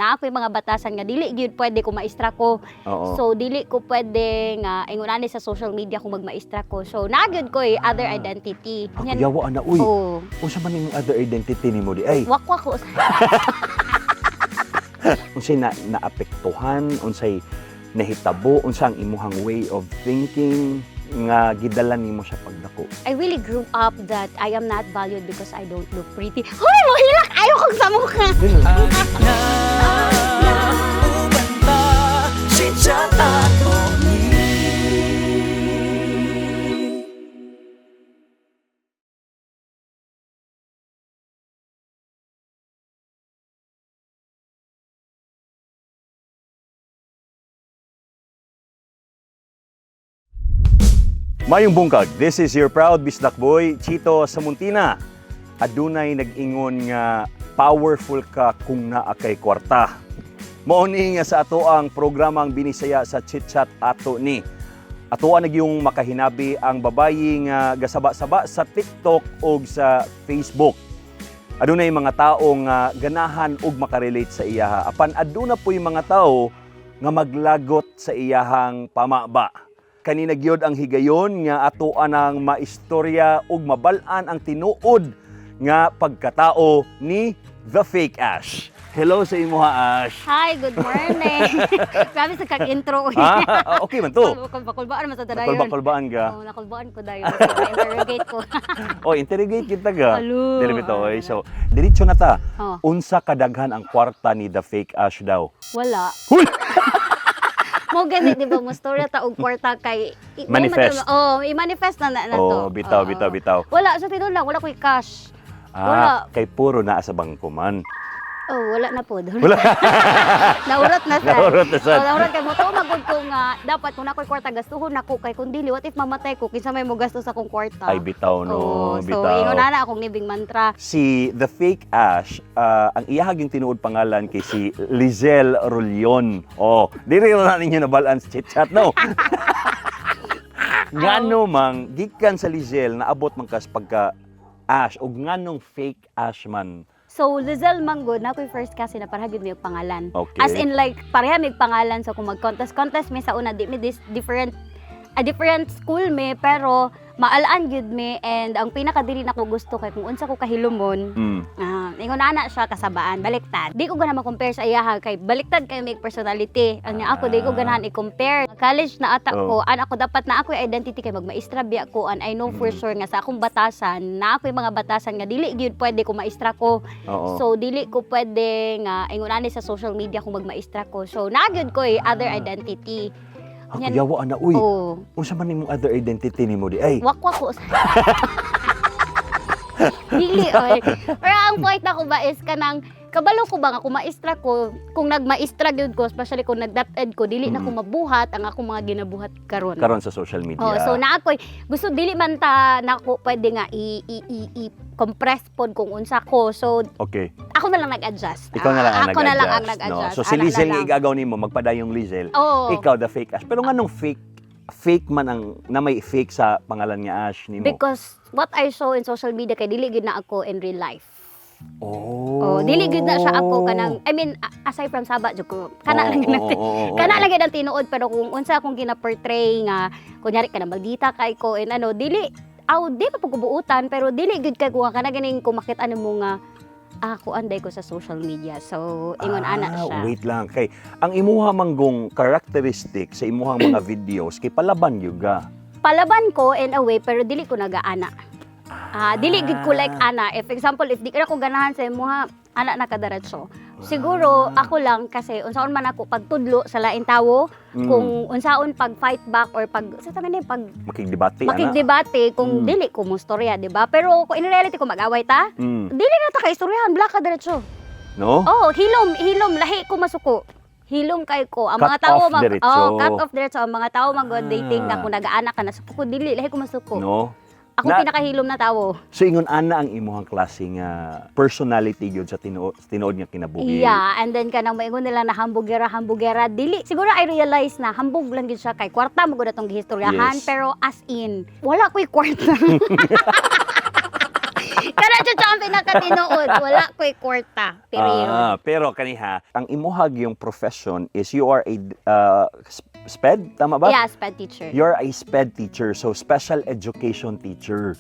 naa ko'y mga batasan nga dili gyud pwede ko maestra ko. So dili ko pwede nga ingon ani sa social media kung magmaestra ko. So naa gyud ko'y other identity. Ako Yan- yawa ana uy. Oh, Unsa man imong other identity nimo di ay? wakwa ko. Unsay na naapektuhan, unsay nahitabo, unsa ang imuhang way of thinking nga gidala nimo sa pagdako? I really grew up that I am not valued because I don't look pretty. Hoy, mohilak! Ayaw kong sa mukha! Na uban ta Chit-chat ato ni. Mayong bungkag, this is your proud Bisdak boy, Chito Samuntina. Adunay nag-ingon nga powerful ka kung naa kay kwarta. Mao ni nga sa ato ang programang binisaya sa Chit Chat ato ni. Ato ang nagyong makahinabi ang babayi nga gasaba-saba sa TikTok ug sa Facebook. Adunay mga tao nga ganahan og makarelate sa iyaha. Apan aduna po'y mga tao nga maglagot sa iyahang pamaba. Kanina gyud ang higayon nga ato anang maistorya ug mabal-an ang tinuod nga pagkatao ni The Fake Ash. Hello sa imuha, Ash. Hi, good morning. Grabe sa kag-intro. Ah, okay man to. Kulbaan man sa dayon. Nakulba-kulbaan ka. Oh, nakulbaan ko dayon. So, interrogate ko. Oh, interrogate kita ka. Alo. Dili bitaw, oy. So, diretso na ta. Oh. Unsa kadaghan ang kwarta ni The Fake Ash daw? Wala. Huy! Mo gani di ba mo storya ta og kwarta kay Manifest. Oh, i-manifest na na, na to. Oh, bitaw, Oo. bitaw, bitaw. Wala sa tinuod lang, wala ko'y cash. Ah, Wala. kay puro naa sa bangko man. Oh, wala na po. Wala. Naurot na sad. Naurot na sad. Oh, naurot kay mo to magud ko nga dapat kung ako'y kwarta gastuhon nako kay kun dili, what if mamatay ko, kinsa may mo gasto sa akong kwarta? Ay, bitaw no, Oh, so bitaw. ingon na na akong living mantra. Si The Fake Ash, ang iyahag yung tinuod pangalan kay si Lizelle Rulion. Oh, diri na ninyo nabalaan sa chit-chat, no? Ngano mang gikan sa Lizelle naabot man kas pagka Ash og nganong fake Ash man? So, Lizelle Manggod, na ako'y first kasi na pareha gyud mi og pangalan. Okay. As in like, pareha mi og pangalan. So, kung mag-contest, contest mi sa una, di mi different, a different school mi, pero maalaan gyud mi, and ang pinakadili nako gusto kay kung unsa ko kahilumon, ingon ana siya kasabaan, baliktad. Di ko ganahan ma-compare sa iyaha kay baliktad kay make personality. Ang niya ako di ko ganahan i-compare. College na ata ko, an ako dapat na ako identity kay magmaestra biya ko, and I know for sure nga sa akong batasan, na ako'y mga batasan nga dili gyud pwede ko maestra ko. So dili ko pwede nga ingon ani sa social media kung magmaestra ko. So naa gyud ko'y other identity. Ako Yan. yawa ana uy. Oh, Unsa man imong other identity nimo di ay? wakwa ko. Dili oy. Pero ang point ako ba is kanang kabalo ko ba nga kung maestra ko, kung nagmaestra gyud ko, especially kung nag-DepEd ko, dili na ko mabuhat ang akong mga ginabuhat karon. Karon sa social media. Oh, so naa ko'y gusto dili man ta nako pwede nga i i i, i compress pod kung unsa ko. So ako na lang nag-adjust. Ikaw na lang ang Ako na lang ang nag-adjust, nag-adjust. no? So si Ana na Lizelle nga lang. igagaw nimo, magpadayong Lizelle. Oo. Ikaw the fake Ash. Pero nganong fake fake man ang na may fake sa pangalan nga Ash nimo? Because what I show in social media kay dili gyud na ako in real life. Oh. Oh, dili gyud na siya ako kanang, I mean, aside from saba jud ko. Kana lang gyud kana lang gyud ang tinuod, pero kung unsa akong gina-portray nga kunyari kanang maldita kay ko and ano, dili aw di pa pagbuutan, pero dili gyud kay kuha kana ganing kung makita nimo nga ako anday ko sa social media. So ingon ana siya. Wait lang kay ang imuha manggong characteristic sa imuhang mga videos kay palaban gyud ka. Palaban ko in a way, pero dili ko nagaana. Ah, dili gid ko like ana. If example, if di ka ko ganahan sa imuha, ana na kadiretso. Siguro ako lang kasi unsaon man ako pagtudlo sa laing tawo, kung unsaon pag fight back or pag sa tama ni pag Makigdebate ana. makigdebate kung dili ko mo storya, di ba? Pero kung in reality kung mag-away ta, dili na ta kay istoryahan, black ka diretso. No? Oh, hilom, hilom, lahi ko masuko. Hilom kay ko. Ang Cut mga tao off mag diretso. Oh, cut off diretso. Ang mga tao mag dating na kung nag-aanak ka na suko ko dili lahi ko masuko. No? Ako pinakahilom na tao. So ingon ana ang imuhang klase nga personality gyud sa tinuod tinuod nga kinabuhi. Yeah, and then kanang maingon nila na hambugera, hambugera, dili. Siguro I realize na hambog lang gyud siya kay kwarta mo gud atong gihistoryahan, pero as in, wala ko'y kwarta. Kana jud siya ang pinakatinuod. Wala ko'y kwarta. Period. Ah, pero kaniha, ang imuhag yung profession is you are a SPED, tama ba? Yeah, SPED teacher. You're a SPED teacher, so special education teacher.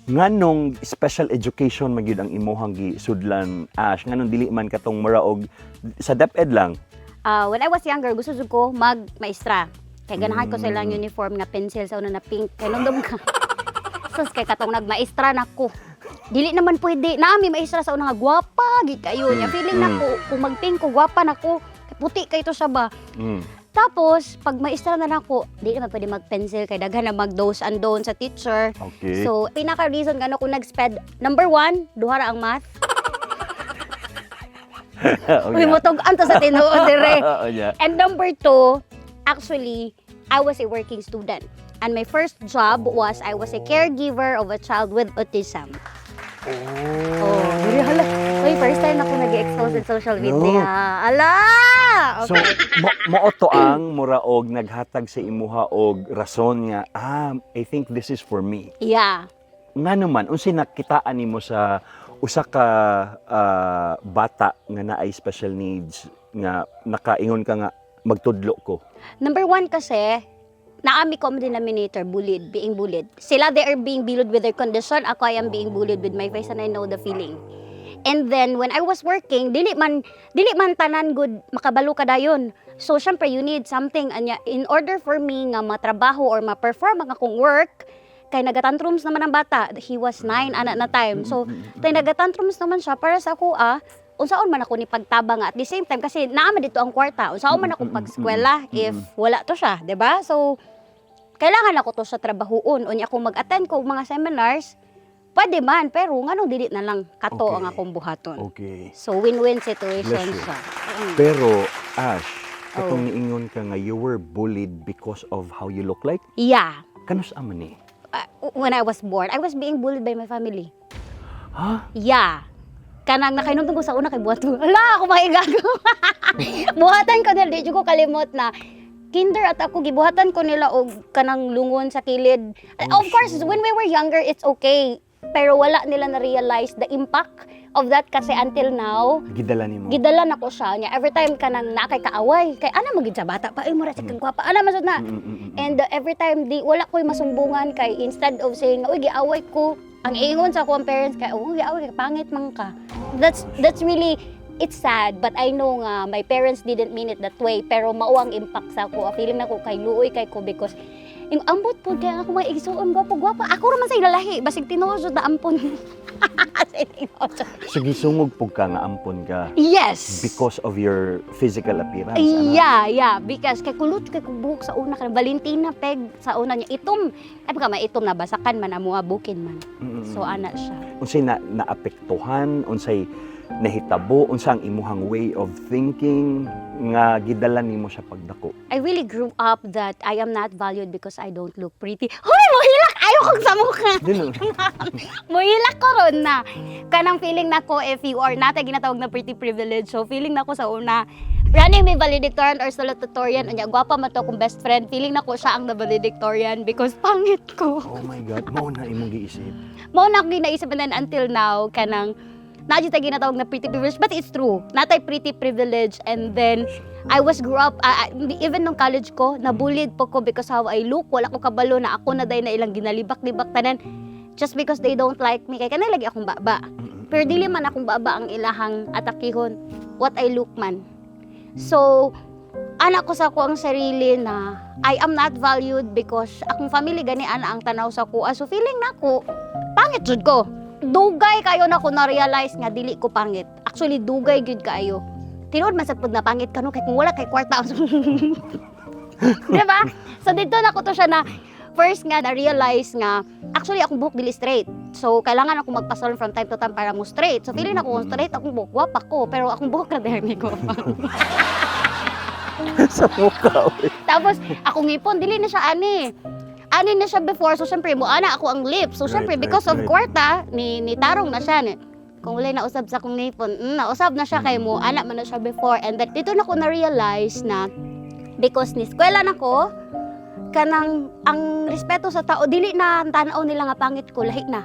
Nganong special education man gyud ang imuhang gisudlan, Ash? Nganong dili man katong mura og sa DepEd lang? Ah, when I was younger, gusto jud ko mag-maestra. Kay ganahan ko sa ilang uniform nga pencil sa una na pink. Kay nung ka. Sus, kay katong nagmaestra na ko. Dili naman pwede. Naami maestra sa una nga gwapa gid kayo niya. Feeling na ko kung mag-pink ko gwapa na ko. Kay puti kay to siya ba. Tapos, pag maestra na nako, di naman pwede mag-pencil kay daghan na mag-dos and don't sa teacher. So, pinaka-reason ngano ko nag-sped, number one, duha ra ang math. Oh, Uy, motug-an to sa tinuod dire. Oo, yeah. And number two, actually, I was a working student. And my first job was I was a caregiver of a child with autism. Oh, diri hala. Uy, first time ako nag-expose sa social media. No. Ala! So, mo to ang muraog naghatag sa imuha og rason nga, "Ah, I think this is for me." Yeah. Nga naman, unsay nakitaan nimo sa usa ka bata nga naay special needs nga nakaingon ka nga magtudlo ko? Number one kasi, naami common denominator, bullied, being bullied. Sila, they are being bullied with their condition. Ako, I am being bullied with my face and I know the feeling. And then, when I was working, dili man tanan good makabalo ka dayon. So, syempre, you need something. Anya, in order for me nga matrabaho or ma-perform ang akong work, kay nagatantrums naman ang bata. He was 9 ana na time. So, tay nagatantrums naman siya para sa ako unsaon man ako ni pagtabang at the same time kasi naa man dito ang kwarta. Unsaon man ako pagskwela if wala to siya, 'di ba? So kailangan ako to sa trabahoon. Unya kung mag-attend ko og mga seminars, pwede man, pero nganong dili na lang kato ang akong buhaton? So win-win situation Bless you. siya. Pero Ash, katong Oh. niingon ka nga you were bullied because of how you look like? Yeah. Kanus man ni? When I was born, I was being bullied by my family. Ha? Yeah. Kanang nakainom ko sa una kay buhat ko. Ala, ako maigago. Buhatan ko nila, di jud ko kalimot na kinder at ako gibuhatan ko nila og kanang lungon sa kilid. Oh, Of course, shit. when we were younger, it's okay. Pero wala nila na-realize the impact of that kasi until now, Gidala nimo. Gidala na ko siya niya. Every time kanang naa kay kaaway, kay ana magid sa bata pa, ay mura sa kang gwapa. Ana man na. And every time di wala ko'y masumbungan kay instead of saying, "Uy, giaway ko," ang ingon sa akong parents kay, "Oh, giaway kay pangit man ka." That's really, it's sad, but I know nga my parents didn't mean it that way, pero mao ang impact sa ako. Feeling nako kay luoy kay ko because yung ambot po kaya ako may igsuon gwapo gwapa. Ako ra man sa ilalahi, basig tinuod jud na ampon. Sa tinuod jud. So gisungog pug ka nga ampon ka Yes. because of your physical appearance, ana? Yeah. Because kay kulot kay kubuhok sa una kanang Valentina peg sa una niya itom. Ay baka maitom na basakan man amo bukin man. So ana siya. Unsay na naapektuhan, unsay nahitabo, unsa ang imuhang way of thinking nga gidala nimo sa pagdako? I really grew up that I am not valued because I don't look pretty. Hoy, mohilak ayo kog sa mukha. Dili. Mohilak ko ron na. Kanang feeling nako if you are not a ginatawag na pretty privilege. So feeling nako sa una running may valedictorian or salutatorian, unya gwapa man to akong best friend, feeling nako siya ang na valedictorian because pangit ko. Oh my God, mao na imong giisip. Mao na akong ginaisip and then until now kanang naa jud tay ginatawag na pretty privilege, but it's true, natay pretty privilege. And then I was grew up, even nung college ko, nabullied po ko because how I look. Wala ko kabalo na ako na dahil na ilang ginalibak-libak tanan just because they don't like me kay kanay lagi akong baba, pero dili man akong baba ang ilahang atakihon, what I look man. So ana ko sa ko ang sarili na I am not valued because akong family gani ana ang tanaw sa kuha. So feeling nako pangit jud ko. Dugay kayo na ko na-realize nga dili ko pangit. Actually, dugay gyud kaayo. Tinuod man sad pud na pangit kano kay kung wala kay kwarta. Di ba? So dito na ko to siya na first nga na-realize nga actually akong buhok dili straight. So kailangan ako magpa-salon from time to time para mo straight. So feeling na ko kung straight akong buhok, gwapa ko, pero akong buhok na dahil ni gwapa. Sa mukha, oy. Tapos akong ngipon dili na siya ani. Ani na siya before, so syempre mo ana ako ang lips. So syempre because of kwarta ni tarong na siya ni. Kung wala nausab sa akong ngipon, nausab na siya kay mo ana man na siya before. And then dito na ko na-realize na because ni eskwela na ko, kanang ang respeto sa tao dili na tan-aw nila nga pangit ko, lahi na.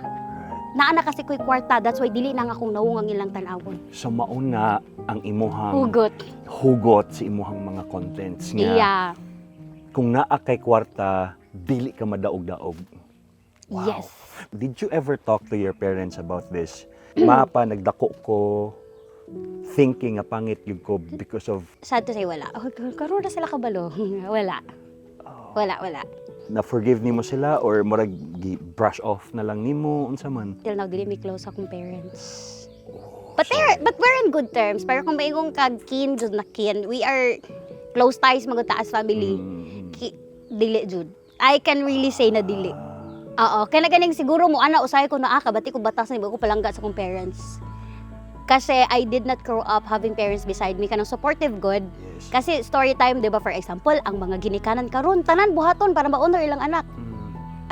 Naa na kasi ko'y kwarta, that's why dili na nga akong nawong ang ilang tan-awon. So mauna ang imuhang Hugot. Hugot sa imuhang mga contents nga kung naa kay kwarta, dili ka madaog-daog. Wow. Yes. Did you ever talk to your parents about this? Mapa, nagdako ko thinking nga pangit gyud ko because of Sad to say, wala. Oh, karon na sila kabalo. Wala. Wala, wala. Na forgive nimo sila or murag brush off na lang nimo, unsa man? Till now, dili mi close akong parents. But we're in good terms. Pero kung maingong kag kin, jud na kin, we are close ties magud ta as family. Dili jud. I can really say na dili. Oo, kaya na ganing siguro mo ana usahay ko na aka bati ko batas na ko palangga sa akong parents. Kasi I did not grow up having parents beside me kanang supportive good. Kasi story time, 'di ba, for example, ang mga ginikanan karon tanan buhaton para ma-honor ilang anak.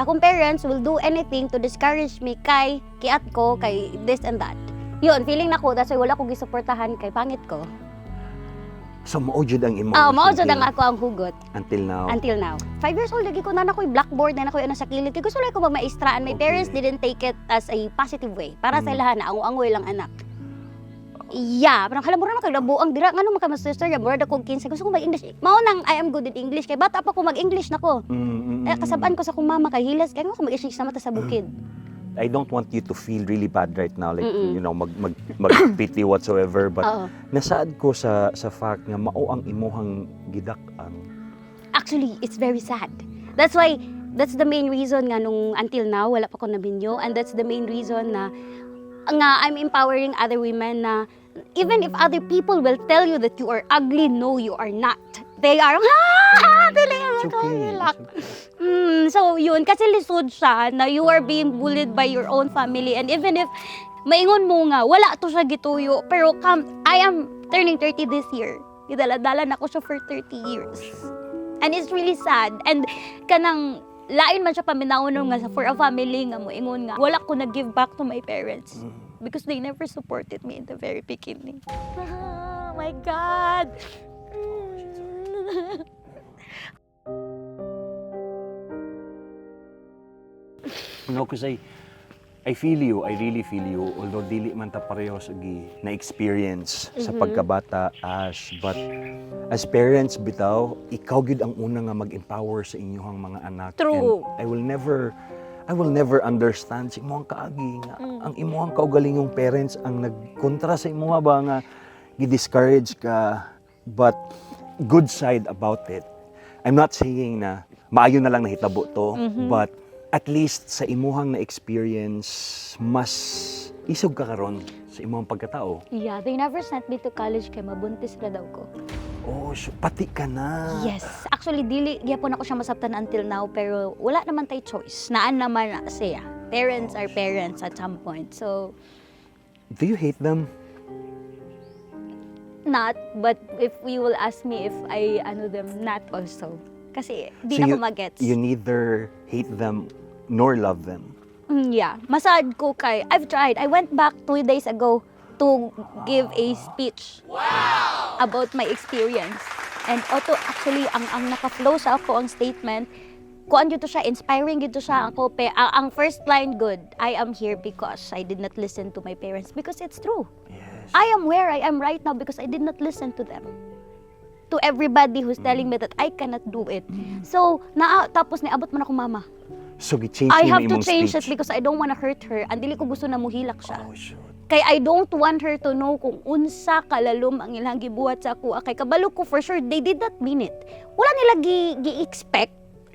Akong parents will do anything to discourage me kay kiat ko, kay this and that. Yun, feeling nako, that's why wala ko gisuportahan kay pangit ko. So mao jud ang imong Ah, mao jud thinking ang ako ang hugot until now. Until now. 5 years old lagi ko na ako'y blackboard na ako'y ano sa kilid. Kay gusto lang ko magmaestra and my parents didn't take it as a positive way. Para sa ilahan na ango-angoy lang anak. Yeah, parang hala, mura man kay labuang dira, ngano man ka sister ya, mura kog 15, gusto ko mag-English. Mao nang I am good in English kay bata pa ko mag-English nako. Eh, kasabaan ko sa akong mama kay hilas kay ko mag-English sa mata sa bukid. I don't want you to feel really bad right now, like mag pity whatsoever, but Oo. Nasaad ko sa fact nga mao ang imuhang gidak-an. Actually, it's very sad. That's why, that's the main reason nga nung until now, wala pa ko nabinyo. And that's the main reason na nga I'm empowering other women na even if other people will tell you that you are ugly, no, you are not. They are, ah, dili, It's okay. relax. It's okay. So yun, kasi lisod siya na you are being bullied by your own family and even if maingon mo nga, wala to siya gituyo, pero come, I am turning 30 this year. Gidala-dala na ko siya for 30 years. And it's really sad. And kanang lain man siya paminawon nga sa for a family nga moingon nga wala ko nag-give back to my parents because they never supported me in the very beginning. Oh my God. No, because I feel you. I really feel you. Although dili man ta pareho sa gi na experience sa pagkabata, Ash. But as parents, bitaw, ikaw gyud ang una nga mag-empower sa inyong mga anak. True. And I will never understand sa imong kaagi nga ang imong kaugalingong parents ang nagkontra sa imuha ba nga gi-discourage ka. But good side about it, I'm not saying na maayo na lang nahitabo to, but at least sa imuhang na experience, mas isog ka karon sa imuhang pagkatao. Yeah, they never sent me to college kay mabuntis ra daw ko. Oh, so, pati ka na. Yes. Actually, dili gyapon ako siya masabtan until now, pero wala naman tay choice. Naan naman na siya. Parents are parents at some point. So, Do you hate them? Not, but if you will ask me if I ano them, not also. Kasi di So na ko magets. you neither hate them nor love them. Yeah. Masad ko kay I've tried. I went back 2 days ago to give a speech about my experience. And auto actually ang naka-flow sa ako ang statement, kuan dito siya, inspiring dito siya ako pe ang first line good, "I am here because I did not listen to my parents," because it's true. I am where I am right now because I did not listen to them, to everybody who's telling me that I cannot do it. So, naa tapos niabot man ako mama. So gi-change I nimo have to imong change speech. it because I don't wanna hurt her. And dili ko gusto na muhilak siya. Oh, shoot. Kay I don't want her to know kung unsa kalalom ang ilang gibuhat sa ako. Kay kabalo ko for sure they did not mean it. Wala nila gi-expect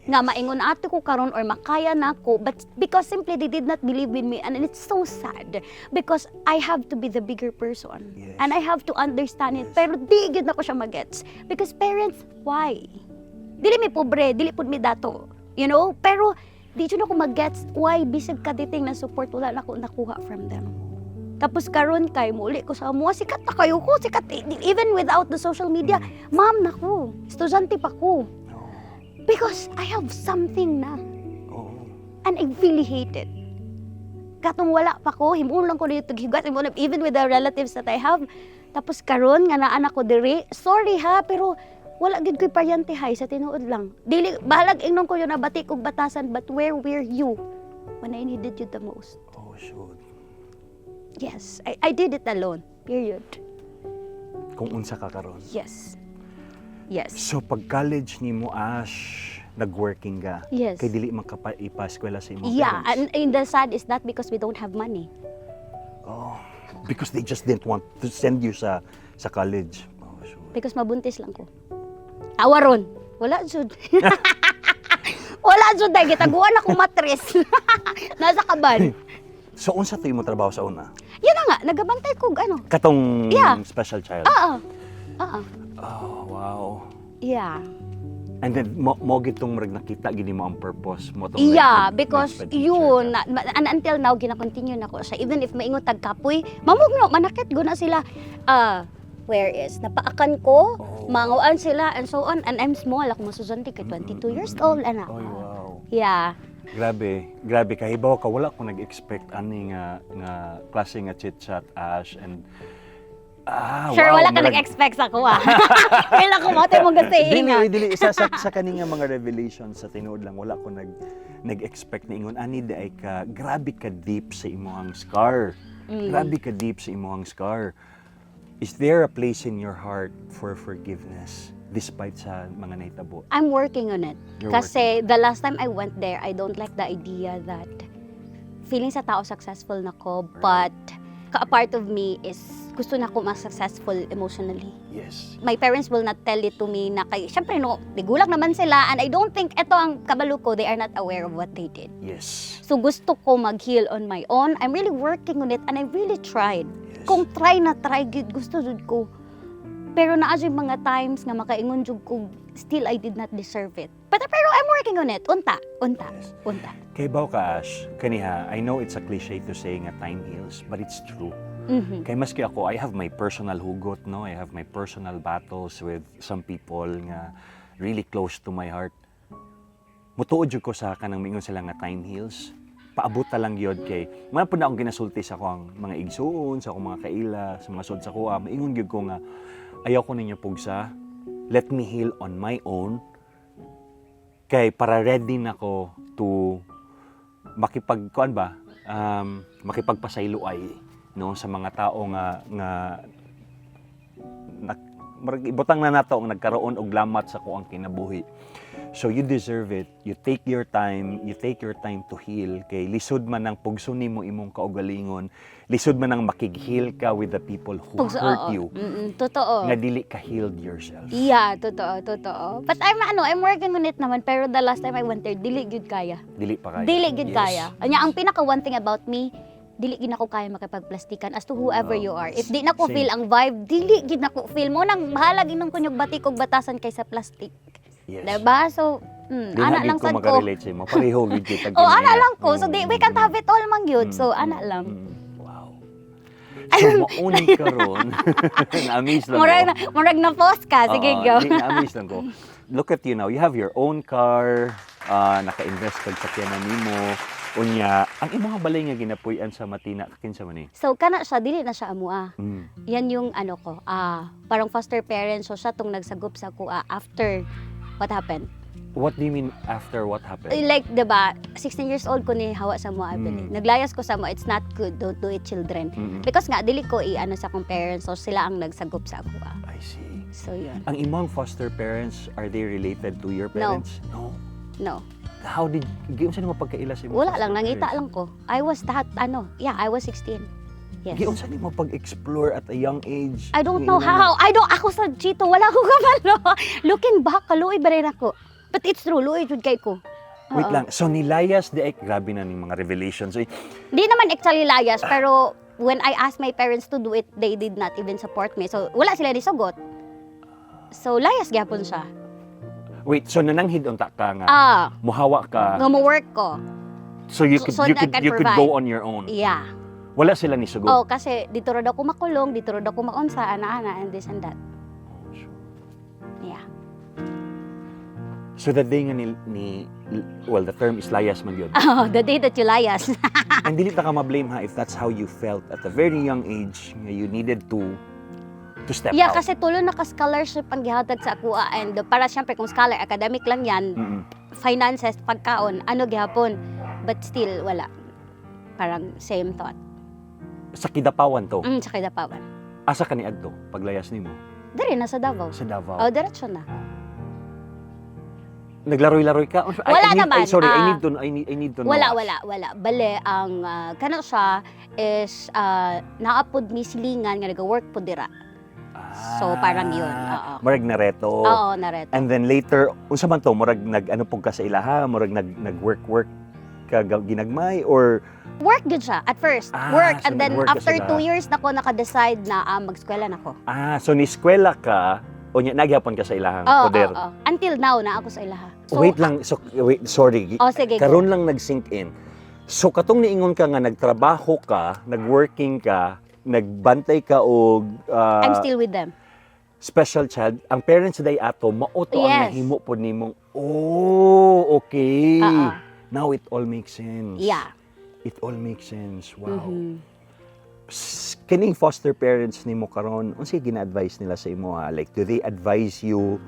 nga maingon ato ko karon or makaya na ko, but because simply they did not believe in me. And it's so sad because I have to be the bigger person and I have to understand it, pero di gyud nako siya magets because parents, why? Dili mi pobre, dili pud mi dato, pero di jud ako magets why bisag kaditing na support wala na ko nakuha from them. Tapos karon kay muli ko sa amo, sikat na kayo ko, sikat even without the social media. Ma'am, nako, estudyante pa ko. Because I have something na. And I really hate it. Katong wala pa ko, himuon lang ko dito higat, himuon even with the relatives that I have. Tapos karon nga naa na ko diri, sorry ha, pero wala gid ko'y paryente hay sa tinuod lang. Dili bahalag ingnon ko yun na bati kog batasan, but where were you when I needed you the most? Oh, Shoot. Yes, I did it alone. Period. Kung unsa ka karon. Yes. So pag college nimo, Ash, nag-working ka. Yes. Kay dili man ka pa ipa-eskwela sa imong Yeah, parents. and the sad is that because we don't have money. Oh, because they just didn't want to send you sa college. Oh, shoot. Because mabuntis lang ko. Awa ron. Wala jud. Wala jud dahil gitaguan ako matres. Nasa kaban. So unsa to imo trabaho sa una? Yun na nga, nagabantay ko ano. Katong special child. Oo. Oo. Oh, wow. Yeah. And then mo gitong murag nakita gini mo ang purpose mo tong Yeah, because nag-teacher yun, ka. and until now, gina-continue na ko siya. Even if maingon tag kapoy, mamugno, manakit guna sila. Ah, where is, napaakan ko, manguan sila, and so on. And I'm small, ako masusunti kay 22 years old, ana. Oy, wow. Yeah. Grabe, grabe kahibaw ka, wala ko nag-expect ani nga klase nga chit-chat, Ash, and Sure, wow, wala ka nag-expect sa ako, ah. Kailan ko mo mong Dili, saying, ah. oy, dili isa sa kani nga mga revelations, sa tinuod lang wala ko nag-expect na ingon ani di ay ka grabe ka deep sa imong scar. Grabe ka deep sa imong scar. Is there a place in your heart for forgiveness despite sa mga nahitabo? I'm working on it. You're Kasi the last time I went there, I don't like the idea that feeling sa tao successful na ko, but a part of me is gusto na ko mas successful emotionally. My parents will not tell it to me na kay, syempre no, tigulang naman sila and I don't think, ito ang kabalo ko, they are not aware of what they did. So gusto ko mag-heal on my own. I'm really working on it and I really tried. Kung try na try, gud, gusto jud ko. Pero naa jud mga times nga makaingon jud ko, still I did not deserve it. But pero I'm working on it. Unta, unta, unta. Kay baw ka, Ash, kaniha, I know it's a cliche to say nga time heals, but it's true. Kay maski ako, I have my personal hugot, no? I have my personal battles with some people nga really close to my heart. Mutuod jud ko sa kanang mingon sila nga time heals. Paabot ta lang gyud kay mga pud na akong ginasulti sa akong mga igsuon, sa akong mga kaila, sa mga sud sa kuha, maingon gyud ko nga ayaw ko ninyo pugsa. Let me heal on my own kay para ready na ko to makipag kuan ba makipagpasayloay, no, sa mga tao nga murag ibutang na nato ang nagkaroon og lamat sa kuang kinabuhi. So you deserve it. You take your time, you take your time to heal kay lisod man ang pugso nimo imong kaugalingon, lisod man ang makig-heal ka with the people who hurt Oo. you Totoo. nga dili ka healed yourself. Yeah, totoo, totoo. But I'm ano, I'm working on it naman, pero the last time I went there, dili gyud kaya. Dili pa kaya. Dili gyud kaya. Anya ang pinaka one thing about me, dili gyud nako kaya makipagplastikan as to whoever you are. If di nako Same. feel ang vibe, dili gyud nako feel mo nang bahala ginon kunyog batik og batasan kaysa plastic. Diba? So, Di ana na lang gid ko sad ko. makarelate sa imo. Pareho gid kita. Oh, ana lang ko. So, di, we can't have it all man gyud. So, ana lang. Wow. So, mauni karon. Na-amaze lang Murag ko. na, murag na pause ka. Sige, Oo, go. di, na-amaze lang ko. Look at you now. You have your own car. Naka-invest kag sakyanan nimo. Unya, ang imong balay nga ginapuy-an sa Matina, kinsa man ni? So, kana siya, dili na siya amua. Yan yung ano ko, parang foster parents. So, siya tong nagsagop sa ako after what happened. What do you mean after what happened? Like, 'di ba, 16 years old ko ni hawa sa mo, I believe. Naglayas ko sa mo, it's not good, don't do it, children. Because nga, dili ko i-ano sa akong parents, so sila ang nagsagop sa ako. I see. So, yun. Ang imong foster parents, are they related to your No. parents? No. No. How did, giunsa nimo pagkaila sa imong Wala foster lang, nangita parents? lang ko. I was that, ano, yeah, I was 16. Yes. Giunsa nimo pag-explore at a young age? I don't know Nga how. I don't, ako sa Chito, wala ko kabalo. Looking back, kaluoy ba rin ako. But it's true, luoy jud kay ko. Wait Oo. lang. So nilayas di ay grabe na ning mga revelations. Ay, Di naman actually layas, pero when I asked my parents to do it, they did not even support me. So, wala sila nisugot. So, layas gyapon siya. Wait, so nananghid unta ka nga muhawa ka. Nga mo work ko. So you So could so you that could I can you could provide. go on your own. Yeah. Wala sila nisugot. Oh, kasi dito ra daw ko makulong, dito ra daw ko maunsa, ana-ana, and this and that. Yeah. So the day nga ni, well, the term is layas man yun. Oh, the day that you layas. And dili ta ka ma-blame ha if that's how you felt at a very young age nga you needed to step Yeah, out. kasi tulo na ka-scholarship ang gihatag sa akoa and para syempre kung scholar, academic lang yan, finances, pagkaon, ano gihapon. But still, wala. Parang same thought. Sa Kidapawan to. Sa Kidapawan. Asa ka ni adto paglayas nimo? Diri na sa Davao. Sa Davao. Oh, diretso na. Naglaroy-laroy ka? Wala I need, naman, Ay, sorry, I ah, need to know. Wala, Ash. wala, wala. Bale, ang kana siya is naapod mi silingan nga nag-work po dira. So, parang yun, oo. Murag nareto. Oo, nareto. And then later, unsa man to, murag nag ano pud ka sa ilaha, murag nag work ka ginagmay or Work gud siya at first. Ah, Work. So And then nag-work ka after sila. 2 years na ko naka-decide na mag-eskwela na ko. Ah, so ni eskwela ka o nya nagyapon ka sa ilahang Oo, poder. oo. Until now na ako sa ilaha. So, Wait lang, so wait, sorry. Oh, sige, go. Karon lang nag-sink in. So katong niingon ka nga nagtrabaho ka, nagworking ka, nagbantay ka og I'm still with them. Special child, ang parents day ato mao to ang nahimo pod nimong. Oh, okay. Oo. Now it all makes sense. It all makes sense. Wow. Kining foster parents nimo karon, unsay gina-advise nila sa imo ha? Like, do they advise you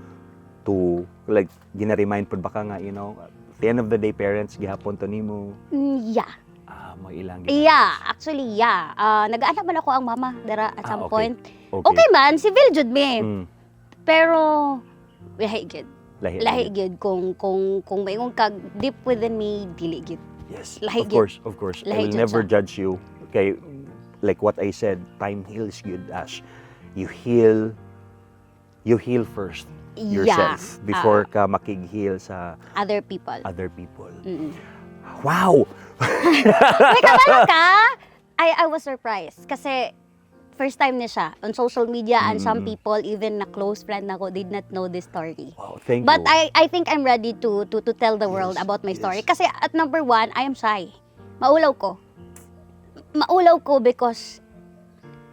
to, like, gina-remind pud ba ka nga, at the end of the day, parents gihapon to nimo? Yeah. Ah, mo ilang Yeah, actually, yeah. Nag-anak man ako ang mama dara at Ah, some point. Okay man, civil jud mi. Pero lahi gyud. Lahi. Lahi gyud kung maingon kag deep within me, dili gyud. Yes. Lahi Of gyud. course, of course. I Lahi will gyud never siya. judge you. Okay, like what I said, time heals gyud, Ash. You heal first yourself before ka makig-heal sa Other people. Other people. Wow! May kabalo ka? I was surprised kasi first time niya siya on social media and some people, even na close friend nako, did not know this story. Wow, thank But you. I think I'm ready to tell the world about my story. Kasi at number one, I am shy. Maulaw ko. Maulaw ko because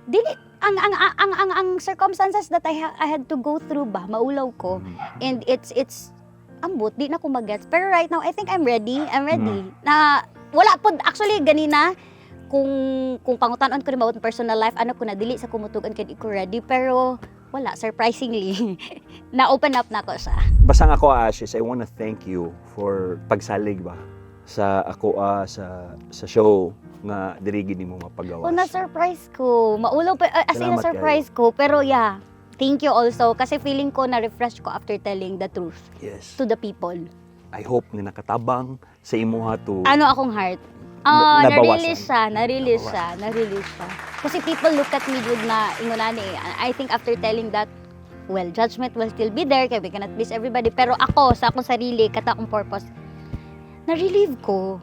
dili ang circumstances that I had to go through ba, maulaw ko. And it's ambot, di na ko magets. Pero right now, I think I'm ready. I'm ready. Na wala po actually ganina kung pangutan-on ko rin personal life ano ko na dili sa kumutugan kay di ko ready, pero wala, surprisingly na open up na ko siya. Basta nga ako, Ash, is I wanna thank you for pagsalig ba sa ako sa show nga diri gid nimo mapagawas. Oh, na-surprise ko. Maulaw pa, as in, Salamat. Na-surprise ko. Pero yeah, thank you also. Kasi feeling ko na-refresh ko after telling the truth to the people. I hope nga nakatabang sa imuha to Ano akong heart? Ah, Nabawasan. Na-release siya, na-release Nabawasan. siya, na-release siya. Kasi people look at me with na ingon ani eh. I think after telling that, well, judgment will still be there kay we cannot please everybody. Pero ako, sa akong sarili, kata akong purpose, na-relieve ko.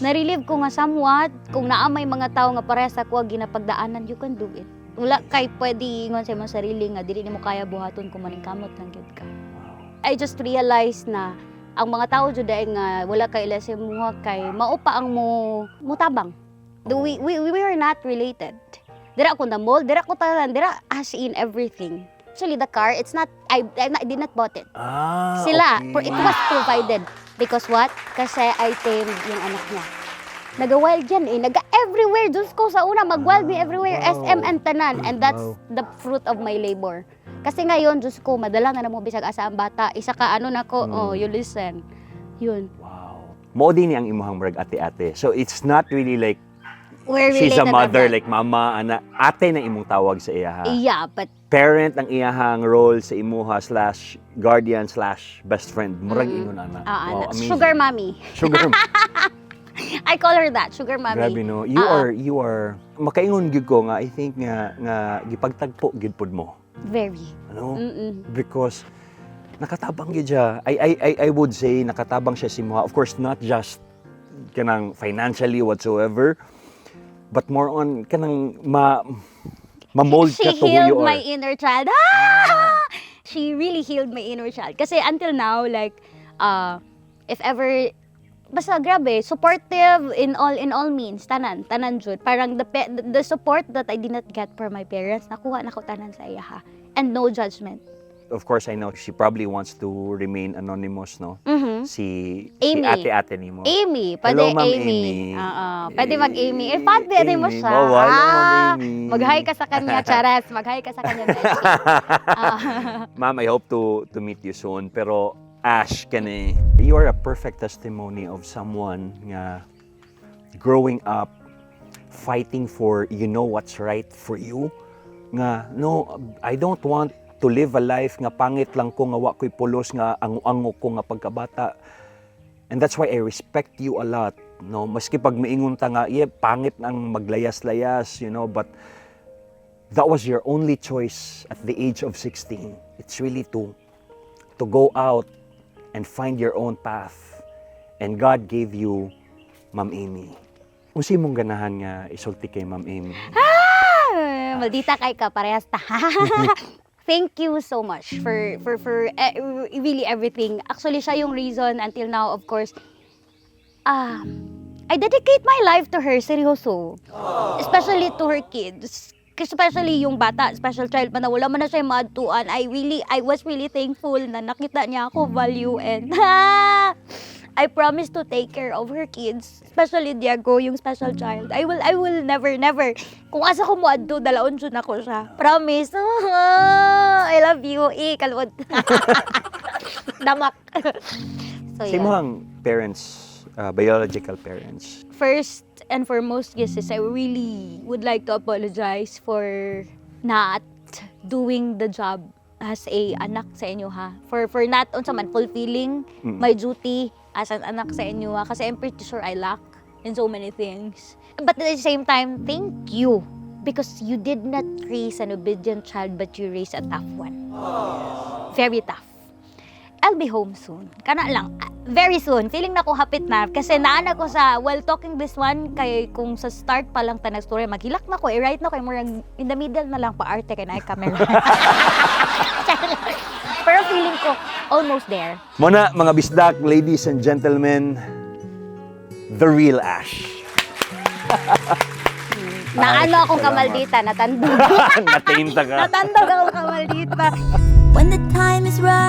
Na-relieve ko nga somewhat, kung naa may mga tao nga pareha sa ako ginapagdaanan, you can do it. Wala kay pwede ingon sa imong sarili nga dili nimo kaya buhaton kung maningkamot lang gyud ka. I just realized na ang mga tao jud ay nga wala kay ila sa imuha kay mao pa ang mo mutabang. Do we are not related. Dira ko na mall, dira ko tanan, dira as in everything. Actually, the car, it's not I did not bought it. Sila, it was provided. Because what? Kasi I tamed yung anak niya. Naga-wild yan eh. Naga-everywhere. Diyos ko, sa una, mag-wild me everywhere. SM and tanan. And that's the fruit of my labor. Kasi ngayon, Diyos ko, madala na mo bisag asa ang bata. Isa ka, ano na ko, oh, you listen. Yun. Wow. Mao din ni ang imuhang murag ate-ate. So it's not really like We're she's a related mother, or not. like mama, ana, ate na imong tawag sa iya ha. Yeah, but Parent ang iyahang role sa imuha slash guardian slash best friend. Murag ingon ana. Ah, Wow, ana. amazing. Sugar mommy. Sugar. I call her that, sugar mommy. Grabe, no. You are makaingon gyud ko nga I think nga gipagtagpo gyud pud mo. Very. Ano? Because nakatabang gyud siya. I would say nakatabang siya sa imuha. Of course, not just kanang financially whatsoever, but more on kanang ma ma-mold She ka to who healed you are. My inner child. Ah! She really healed my inner child. Kasi until now, like, if ever, basta grabe, supportive in all means, tanan, tanan jud. Parang the support that I did not get from my parents, nakuha na ko tanan sa iya ha. And no judgment. Of course, I know she probably wants to remain anonymous, no? Si, si Amy. Ate-ate nimo. Amy, pwede. Hello, Ma'am Amy. Amy. Oo, pwede mag-Amy. Eh, pwede mo Amy. siya. Oh, hello, Ma'am Ah, Amy. mag-hi ka sa kanya, Charas. Mag-hi ka sa kanya, Beshi. Ah. Ma'am, I hope to meet you soon. Pero Ash, kani, you are a perfect testimony of someone nga growing up fighting for you know what's right for you. Nga, no, I don't want to live a life nga pangit lang ko, nga wa ko'y pulos, nga ango-ango ko nga pagkabata. And that's why I respect you a lot. No, maski pag miingon ta nga, yeah, pangit ang maglayas-layas, but that was your only choice at the age of 16. It's really to go out and find your own path. And God gave you Ma'am Amy. Unsa imong ganahan nga isulti kay Ma'am Amy? Ah, maldita kay ka, parehas ta. Thank you so much for really everything. Actually, siya yung reason until now, of course. Ah, I dedicate my life to her, seryoso. Especially to her kids. Especially yung bata, special child pa na wala man na siya maadtuan. I was really thankful na nakita niya ako value and I promise to take care of her kids, especially Diego, yung special child. I will never, never. Kung asa ko mo adto, dalaon jud nako siya. Promise. I love you. Eh, kalwad. Damak. So, Sa yeah. imong parents, biological parents, First and foremost, yes, is I really would like to apologize for not doing the job as a anak sa inyo ha. For not unsa man fulfilling my duty as an anak sa inyo ha. Kasi I'm pretty sure I lack in so many things. But at the same time, thank you because you did not raise an obedient child, but you raised a tough one. Very tough. I'll be home soon. Kana lang, ah, very soon. Feeling na ko hapit na. Kasi naan ako sa, while talking this one, kay kung sa start pa lang ta story, maghilak na ko, i-write na ko, murag in the middle na lang, paarte kay na camera. Pero feeling ko, almost there. Muna, mga bisdak, ladies and gentlemen, the real Ash. Naano akong Salamat. Kamaldita, natandog. Natinta ka. Natandog akong kamaldita. When the time is right.